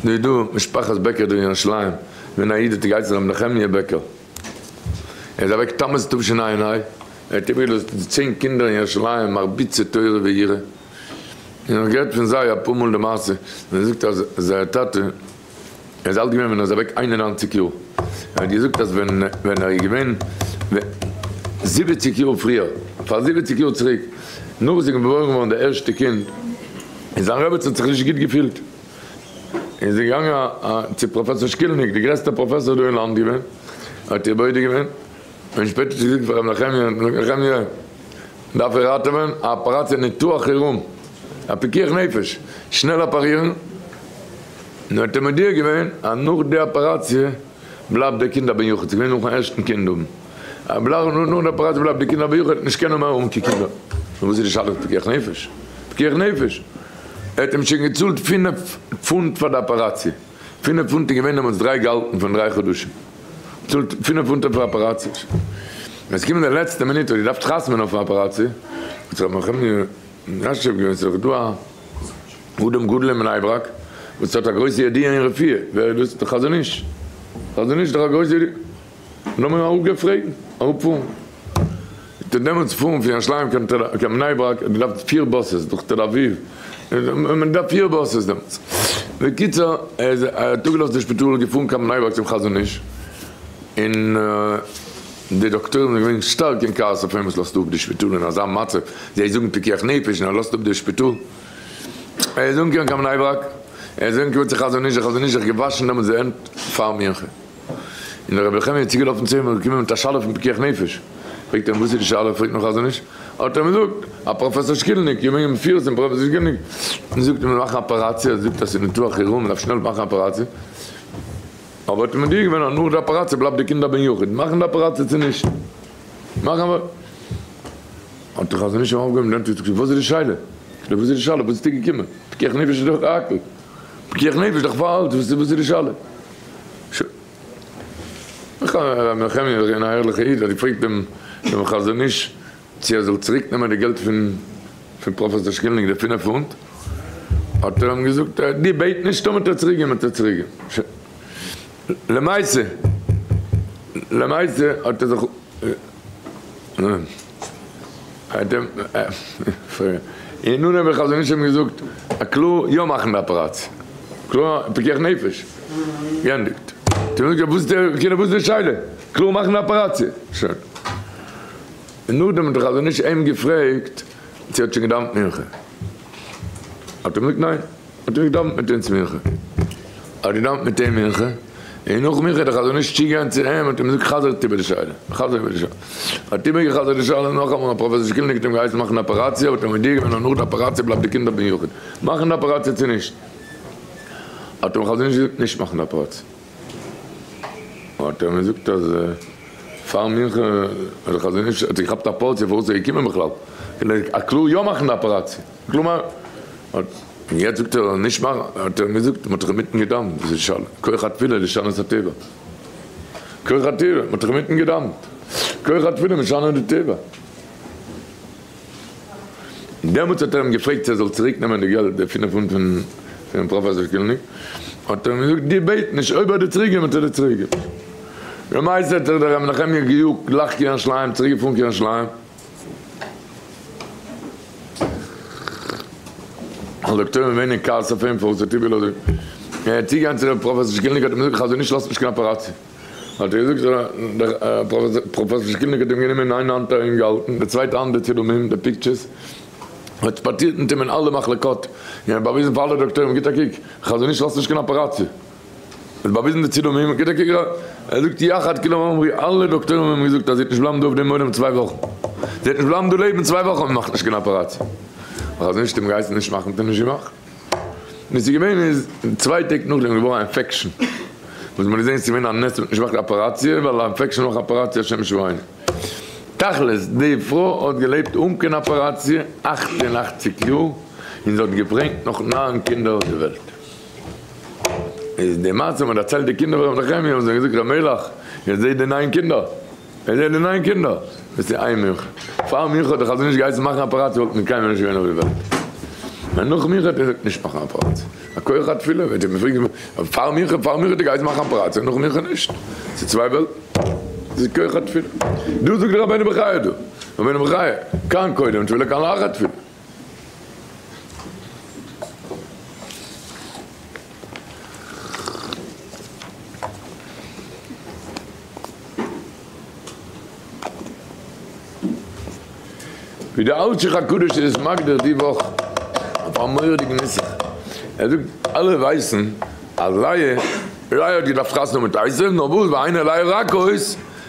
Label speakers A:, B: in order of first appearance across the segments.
A: דא איז דא משפחת בעקער דא אין ירושלים, ווען א איד האט געהייסן ר' נחמיה בעקער, ער איז אוועק תמוז תשע"ה, ער האט איבערגעלאזט צען קינדער אין ירושלים מרביצי תורה ויראה, און איך האב געהערט פון זיי אפאר מאל די מעשה, ווען ער זאגט אז זייער טאטע, ער איז אלט געווען ווען ער איז אוועק 91 יאר, ער האט געזאגט אז ווען ווען ער איז געווען זיבעציג יאר פריער, פאר זיבעציג יאר צוריק, נאך וואס איז געבוירן געווארן די ערשטע קינד, און זיין רעבעצן האט זיך נישט גוט געפילט, איז זי געגאנגען צו פראפעסאר שקילניק, די גרעסטע פראפעסאר דא אין לאנד געווען, האט איר בודק געווען, און שפעטער האט זי געזאגט פאר ר' נחמיה, ר' נחמיה, דארף איר ראטעווען, א אפעראציע ניתוח חירום, א פיקוח נפש, שנעל אפערירן, און האט אים מודיע געווען אז נאך די אפעראציע בלייבט דער קינד א בן יחיד, ס'איז געווען נאכן ערשטן קינד האבן, נאך די אפעראציע בלייבט די קינד א בן יחיד, נישט קענען מער האבן קיין קינדער, נו וואס איז די שאלה פון פיקוח נפש? פיקוח נפש! ער האט אים שוין געצאלט פינף פונט פאר די אפעראציע, פינף פונט איז געווען דעמאלטס דריי געהאלטן פון דריי חדשים, צאלט פינף פונט אויף אפעראציע, ווען עס איז געקומען די לעצטע מינוט האט געדארפט חתמ'ען אויפן אפעראציע, האט זיך רבי נחמיה מיישב געווען ס'איז דאך דא א אדם גדול אין בני ברק וואס האט א גרויסע ידיעה אין רפואה, ווער איז דאס? די חזון איש, חזון איש איז דאך א גרויסע ידיעה, לאמיר אים אראפגיין פרעגן, אראפפארן. האט ער דעמאלטס פארן פון ירושלים קיין בני ברק האט געדארפט פיר buses דורך תל אביב, מען דארף פיר buses דעמאלטס. בקיצור ער איז ער האט אפגעלאזט די שפיטאל געפארן קיין בני ברק צום חזון איש, און די דאקטוירים זענען געווען שטארק אין כעס אויף אים וואס לאזט אפ די שפיטאל אין אזא מצב, זיי זאגן פיקוח נפש און ער לאזט אפ די שפיטאל. ער איז אנגעקומען קיין בני ברק, ער איז אנגעקומען צו חזון איש, דער חזון איש האט זיך געוואשן דעמאלטס די הענט פאר מנחה. און דער רבי נחמיה איז צוגעלאפן צו אים און געקומען מיט א שאלה פון פיקוח נפש. פרעגט ער אים וואס איז די שאלה? פרעגט אים חזון איש. האט ער אים געזאגט, א פראפעסאר שקילניק, ימים מפירסם פראפעסאר שקילניק, זאגט מען מאכן אפעראציע, ער זאגט אז ס'איז ניתוח חירום, מ'דארף שנעל מאכן אפעראציע. אבער האט ער מודיע געווען אז נאך די אפעראציע בלייבט די קינד א בן יחיד, מאכן די אפעראציע צו נישט מאכן. האט דער חזון איש אים אויפגעהויבן די הענט און געזאגט, וואס איז די שאלה? וואס איז די שאלה? וואס ביסטו געקומען? פיקוח נפש איז דאך הכל. פיקוח נפש איז דאך פאר אלץ, וואס איז די שאלה? שוין. רבי נחמיה איז געווען א ערליכע איד, האט געפרעגט דעם חזון איש צו ער זאל צוריק נעמען די געלט פון פראפעסאר שקילניק די פינף פונט, האט ער אים געזאגט, דו בעט נישט, טאמער האט ער צוריק געגעבן האט ער צוריק געגעבן. שוין. למעשה, למעשה האט ער זיך. און נאכדעם ווען חזון איש האט אים געזאגט א קלאר יא מאכן די אפעראציע, קלאר פיקוח נפש, גענדיגט. האט ער געזאגט וואס כאילו וואס איז די שאלה, קלאר מאכן די אפעראציע, שוין. און נאכדעם האט דער חזון איש אים געפרעגט צו ער האט שוין געדאווענט מנחה, האט ער געזאגט ניין. האט ער געדאווענט מיט אונז מנחה, האט געדאווענט מיט אים מנחה, און נאך מנחה איז דער חזון איש צוגעגאנגען צו אים האט אים געזאגט חזר איבער די שאלה, חזר איבער די שאלה, האט איבערגעחזרט די שאלה נאכאמאל, האט פראפעסאר שקילניק האט אים געהייסן מאכן די אפעראציע, האט ער מודיע געווען אז נאך די אפעראציע בלייבט די קינד א בן יחיד, מאכן די אפעראציע צו נישט, האט אים חזון איש געזאגט נישט מאכן די אפעראציע, האט ער אים געזאגט אז פאר מנחה האט דער חזון איש האט געכאפט א פארציע פארוואס איז ער געקומען בכלל, א קלאר יא מאכן די אפעראציע, כלומר האט און יעצט זאגט ער נישט מאכן, האט ער אים געזאגט, מען האט דאך אינמיטן געדאוונט, וואס איז די שאלה, כח התפילה לשנות הטבע, כח התפילה, מען האט דאך אינמיטן געדאוונט, כח התפילה משנה די טבע. דעמאלטס האט ער אים געפרעגט צו ער זאל צוריק נעמען די געלט, די פינף פונט פון פונעם פראפעסאר שקילניק, האט ער אים געזאגט, דו בעט נישט, אויב ער האט דיר צוריק געגעבן האט ער דיר צוריק געגעבן. למעשה האט זיך דער רבי נחמיה געיאגט גלייך קיין ירושלים, צוריק געפארן קיין ירושלים, האט דאקטוירים געווען אין כעס אויף אים פארוואס ער טוט ווי ער איז צוגעגאנגען צו ר' פראפעסאר שקילניק האט אים געזאגט חזון איש לאזט נישט קיין אפעראציע האט ער געזאגט דער פראפעסאר שקילניק האט אים גענומען אין איין האנט ארום געהאלטן די צווייטע האנט די צילומים די pictures האט שפאצירט מיט אים אין אלע מחלקות און האט באוויזן פאר אלע דאקטוירים גיט א קוק חזון איש לאזט נישט קיין אפעראציע. האט באוויזן די צילומים, גיט א קוק אריין, ער זאגט יחד כולם אמרו, אלע דאקטוירים האבן געזאגט אז זי וועט נישט בלייבן דא אויף דעם עולם צוויי וואכן, זי וועט נישט בלייבן דא לעבן צוויי וואכן אויב מ'מאכט נישט קיין אפעראציע. האט נישט אים געהייסן נישט מאכן האט ער נישט געמאכט. און ס'איז געווען איז צוויי טעג נאכדעם געווארן א infection, וואס מ'האט געזען ס'איז געווען א נס מ'האט נישט געמאכט די אפעראציע, ווייל א infection נאך אפעראציע השם ישמרינו. תכלית, די פרוי האט געלעבט אן קיין אפעראציע 88 יאר, און זי האט געברענגט נאך ניין קינדער אויף די וועלט. איז די מעשה מען דערציילט די קינדער פון רבי נחמיה האבן זיי געזאגט ר' מלך איר זעט די ניין קינדער? איר זעט די ניין קינדער? דאס איז איין מנחה. פאר מנחה האט דער חזון איש געהייסן מאכן אפעראציע וואלט מען קיינמאל נישט געווען אויף די וועלט. ווען נאך מנחה האט ער געזאגט נישט מאכן אפעראציע, א כח התפילה, וועט איר מיר פרעגן פאר מנחה, פאר מנחה דו גייסט מאכן אפעראציע, נאך מנחה נישט, ס'איז צוויי וועלטן, ס'איז כח התפילה, דא זאגט רבינו בחיי דא, רבינו בחיי, כאן קודם תפילה כאן לאחר תפילה. ווי דער אלשיך הקדוש איז עס מגדיר די וואך אויף א מורא'דיגן נוסח, ער זאגט אלע ווייסן אז לאה לאה האט געדארפט חתונה האבן מיט עשו, נאר וואס ועיני לאה רכות,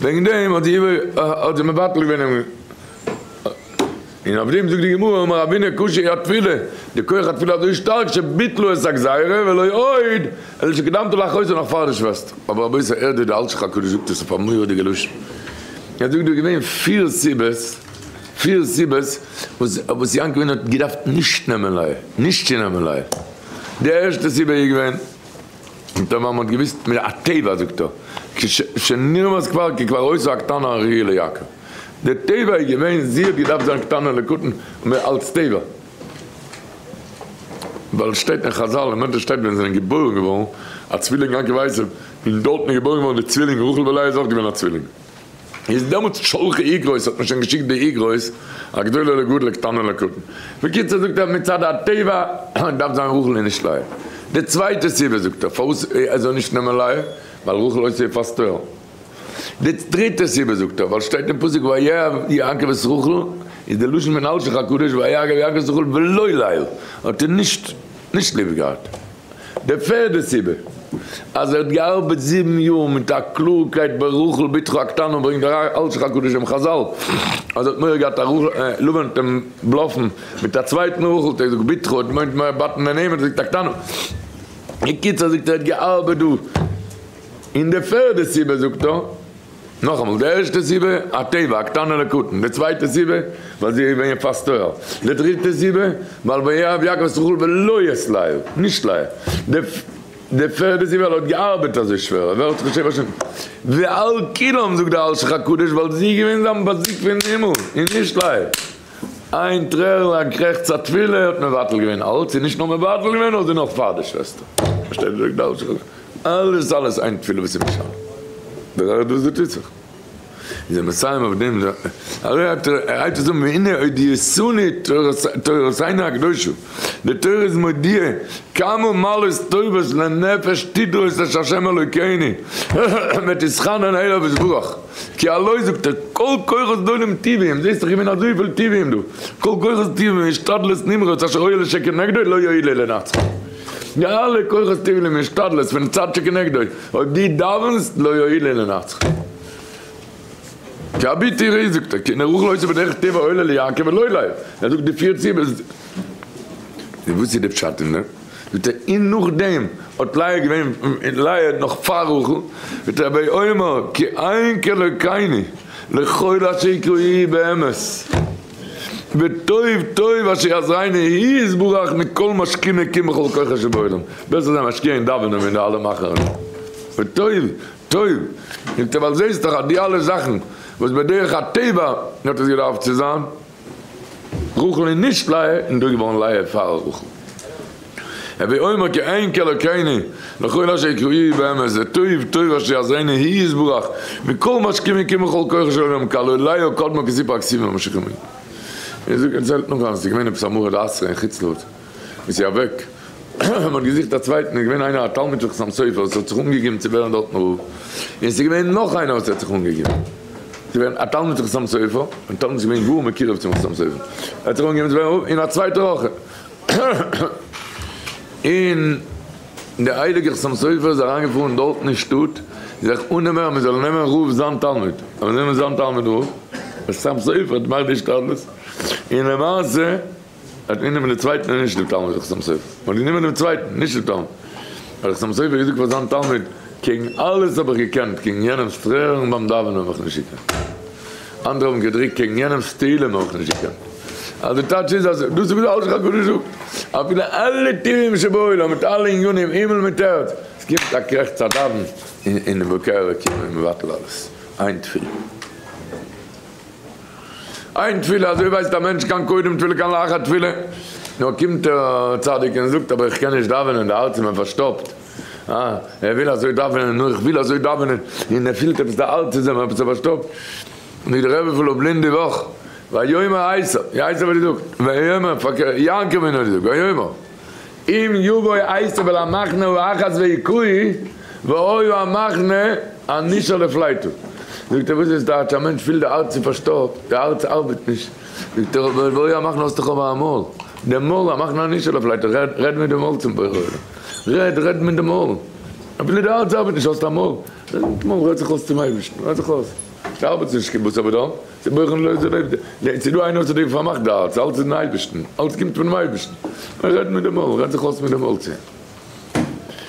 A: וועגן דעם האט זי האט זי מבטל געווען דעם, און אויף דעם זאגט די גמרא אמר רבינא קשה היא התפילה, די כח התפילה אזוי שטארק שביטלו את הגזירה ולא עוד אלא שקדמתו לאחותו נאך פאר די שוועסטער, אבער רבותי הערט ווי די אלשיך הקדוש זאגט עס אויף א מורא'דיגע לשון, ער זאגט דא געווען פיר סיבות, פיר סיבות וואס וואס יעקב אבינו האט געדארפט נישט נעמען לאה, נישט צו נעמען לאה, די ערשטע סיבה איז געווען, זאגט ער ווייל מען האט געוויסט מיט א טבע זאגט ער, כשנרמז כבר כי כבר היתה הקטנה הראויה ליעקב, די טבע איז געווען זי האט געדארפט זיין קטנה לקטן אלץ טבע. ווייל עס שטייט אין חזל אין מדרש שטייט ווען זיי זענען געבוירן געווארן א צווילינג יעקב ועשו און דארטן איז געבוירן געווארן די צווילינג רחל ולאה איז אויך געווען א צווילינג איז דעמאלטס שלחו איגרות האט מען שוין געשיקט די איגרות הגדולה לגדול לקטנה לקטן בקיצור זאגט ער מצד הטבע דארף זיין רחל און נישט לאה די צווייטע סיבה זאגט ער פארוואס ער זאל נישט נעמען לאה ווייל רחל היתה יפת תואר. די דריטע סיבה זאגט ער ווייל שטייט אין פסוק ויאהב יעקב את רחל איז די לשון פון אלשיך הקדוש ויאהב יעקב את רחל ולא לאה האט ער נישט נישט ליב געהאט. די פערדע סיבה אז ער האט געארבעט זיבן יאר מיט א קלארקייט ברחל בתך הקטנה ברענגט דער אלשיך הקדוש דעם חזל אז ער האט מורא געהאט אז לבן וועט אים בלאפן מיט א צווייטן רחל האט ער געזאגט בתך האט מיינט מען באטן די נעמען זאגט הקטנה. בקיצור זאגט ער האט געארבעט דא. און די פערדע סיבה זאגט ער, נאכאמאל, די ערשטע סיבה, א טבע, א קטנה לקטן, די צווייטע סיבה, ווייל זי איז געווען יפת תואר, די דריטע סיבה, ווייל ויאהב יעקב את רחל ולא את לאה, נישט לאה, די פערדע סיבה, ווייל ער האט געארבעט אזוי שווער, ער ווערט זיך שבע שנים, ועל כולם זאגט דער אלשיך הקדוש, ווייל זי איז געווען זיין בת זוג פון הימל, און נישט לאה. איין טרערל, א קרעכץ, א תפילה, האט מבטל געווען אלץ, און נישט נאר מבטל געווען, נאר זי נאך פאר די שוועסטער. פארשטייט זאגט דער אלשיך הקדוש. אלעס אלעס איין תפילה וואס איז משנה דער ערד וואס דא טוט זיך איז ער מסיים אויף דעם הרי ער הייבט עס אן והנה הודיעתנו תורתינו הקדושה די תורה איז מודיע כמה מעלות טובות לנפש תדרוש את השם אלוקינו ותתחנן אליו יתברך כי הלא זאגט ער כל כוחות גדולים טבעיים זעסט דאך געווען אזויפיל טבעיים דא כל כוחות טבעיים השתדלות נמרץ אשר הוי' לשכנגדו לא יועיל לנצח. די אלע כוחות טבעיים השתדלות פון צד שכנגדו, אויב דו דאווענסט לא יועיל לנצח. כי אבי תראי זאגט ער, כי נערוך לא עושה בדרך טבע עולה ליעקב ולא לאה. ער זאגט די פיר סיבות. נו וואס איז די פשט אין דעם? זאגט ער, און נאכדעם האט לאה געווען לאה נאך פאר רחל, זאגט ער, ויאמר כי אין כאלוקינו לכל אשר יקראוהו באמת. וטוב טוב אשר יעזרני הוא יתברך מכל משכימי קים בכל כוחו שבעולם, בעסער זיי משקיע אין דאווענען ווי אין די אלע מאכערן, וטוב טוב, זאגט ער ווייל זעסט דאך אז די אלע זאכן וואס בדרך הטבע האט עס געדארפט צו זיין רחל און נישט לאה, און דא איז געווארן לאה פאר רחל. הוי אומר כי אין כאלוקינו לכל אשר יקראוהו באמת וטוב טוב אשר יעזרנו הוא יתברך מכל משכימי קים בכל כוחו של עולם כי הלא לאה קדמה כסיפור הכתובים ממשיכים מן. ער זאגט דערציילט נאך אז עס איז געווען עפעס א מרא דאתרא אין חוץ לארץ איז זי אוועק מען האט געזוכט א צווייטן איז געווען איינער א תלמיד של חתם סופר וואס האט זיך אנגעגעבן צו ווערן דארטן רב און עס איז געווען נאך איינער וואס האט זיך אנגעגעבן צו ווערן א תלמיד של חתם סופר און תלמיד איז געווען גאר מקורב צום חתם סופר ער האט זיך אנגעגעבן צו ווערן רב און א צווייטער אויך. און דער הייליגער חתם סופר איז אריינגעפארן דארטן אין שטאט זיך אננעמען אז מען זאל נעמען רב זיין תלמיד, אז מען זאל נעמען זיין תלמיד רב, דער חתם סופר האט געמאכט די השתדלות, און למעשה האט מען גענומען דעם צווייטן און נישט דעם תלמיד פון חתם סופר, מען האט גענומען דעם צווייטן נישט דעם תלמיד, האט דער חתם סופר געזאגט פאר זיין תלמיד, קעגן אלעס האב איך געקענט, קעגן יענעמ'ס טרערן ביים דאווענען האב איך נישט געקענט. אנדערע האבן געדריקט קעגן יענעמ'ס תהילים האב איך נישט געקענט. אז די טייטש איז אז דאס איז וואס די אלשיך הקדוש זאגט, אפילו אלע טבעים שבעולם מיט אלע עניינים הימל מיט ערד, עס קומט א קרעכץ א דאווען און בוקע אלקים און מבטל אלעס. איין תפילה. איין תפילה, אזוי ווייסט א מענטש כאן קודם תפילה כאן לאחר תפילה. נו קומט דער צדיק און זאגט אבער איך קען נישט דאווענען, די הארץ איז מיר פארשטאפט. אה, ער וויל אזוי דאווענען, נו איך וויל אזוי דאווענען, און ער פילט עפעס די הארץ איז אים עפעס פארשטאפט. זאגט דער רבי פון לובלין די וואך, ויאמר עשו, עשו האט געזאגט, ויאמר, פארקערט, יעקב אבינו האט געזאגט, ויאמר, אם יבוא עשו אל המחנה האחת והכהו, והיה המחנה הנשאר לפליטה. זאגט ער, וואס איז טייטש, א מענטש פילט די הארץ איז פארשטאפט, די הארץ ארבעט נישט, זאגט ער, אבער והיה המחנה האסט דאך אבער א מויל, די מויל, המחנה הנשאר לפליטה, רעד מיט די מויל צום בורא עולם, רעד, רעד מיט די מויל, אפילו די הארץ ארבעט נישט, האסט א מויל, רעד מיט די מויל, רעד זיך אויס צום אייבערשטן, רעד זיך אויס. ס'ארבעט נישט קיין בשר ודם, ס'בוחן לא זה לב די, ס'איז דא איינער וואס האט דיר פארמאכט די הארץ, אלץ איז אין אייבערשטן, אלץ קומט פונעם אייבערשטן, רעד מיט די מויל, רעד זיך אויס מיט די מויל צו אים.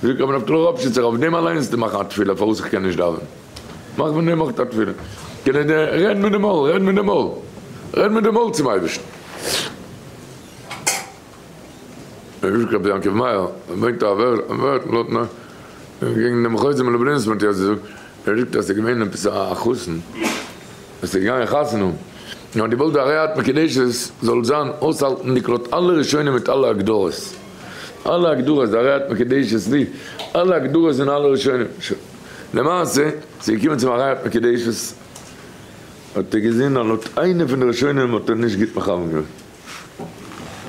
A: זאגט רבי נפתלי ראפשיצער, אויף דעם אליין זאלסטו מאכן א תפילה פארוואס איך קען נישט דאווענען, מאך פון דעם אויך א תפילה, רעד מיט די מויל, רעד מיט די מויל, רעד מיט די מויל צום אייבערשטן. זאגט רבי יעקב מאיר, ער ברענגט א ווארט לויט וועגן דעם חוזה מלובלין וואס מען האט יעצט געזאגט, ער זאגט אז ס'איז געווען עפעס א חתן וואס איז געגאנגען חתונה האבן, און האט געוואלט די הרי את מקודשת זאל זיין אויסהאלטנדיג לויט אלע ראשונים מיט אלע הגדרות, אלע הגדרות, די הרי את מקודשת לי, אלע הגדרות און אלע ראשונים, שוין. למעשה, ס'איז געקומען צום הרי את מקודשת, האט ער געזען אז לויט איינע פון די ראשונים האט ער נישט גוט מכוון געווען.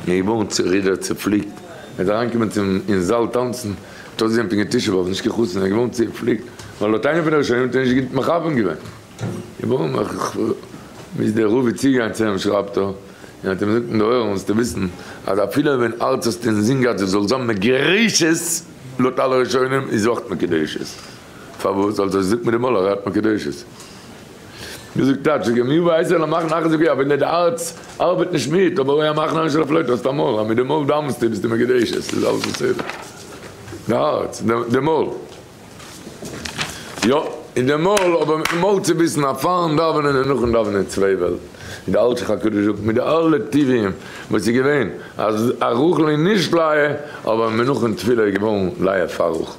A: געווארן צורידערט, צופליקט, ער איז אריינגעקומען צום אין זאל טאנצן, האט אויסגעזען פונקט ווי תשעה באב, נישט קיין חתן, ער איז געווארן צופליקט, ווייל לויט איינער פון די ראשונים האט ער נישט גוט מכוון געווען. געווארן מוז דער רבי צוגיין צו אים שרייבט ער, און האט אים געזאגט אין די אויערן, זאלסטו וויסן אז אפילו ווען הארץ האסטו אינזין געהאט זי זאל זיין מגורשת לויט אלע ראשונים, איז אויך מקודשת. פארוואס? ווייל זי זאגט מיט די מויל הרי את מקודשת. געזאגט טייטש, זאג מיר ווייס ער למחנה אחת זאג איך ווען די הארץ ארבעט נישט מיט אבער אוי א מחנה אנשי לפלויט האסט א מויל אז מיט די מויל דאווענסטו ביסטו מקודשת איז אלעס בסדר די הארץ די מויל יא אין די מויל אבער מיטן מויל צו וויסן אז פארן דאווענען און נאכן דאווענען איז צוויי וועלטן ווי די אלשיך הקדוש זאגט מיט די אלע טבעיים וואס איז געווען אז א רחל איז נישט לאה אבער נאכן תפילה איז געווארן לאה פאר רחל.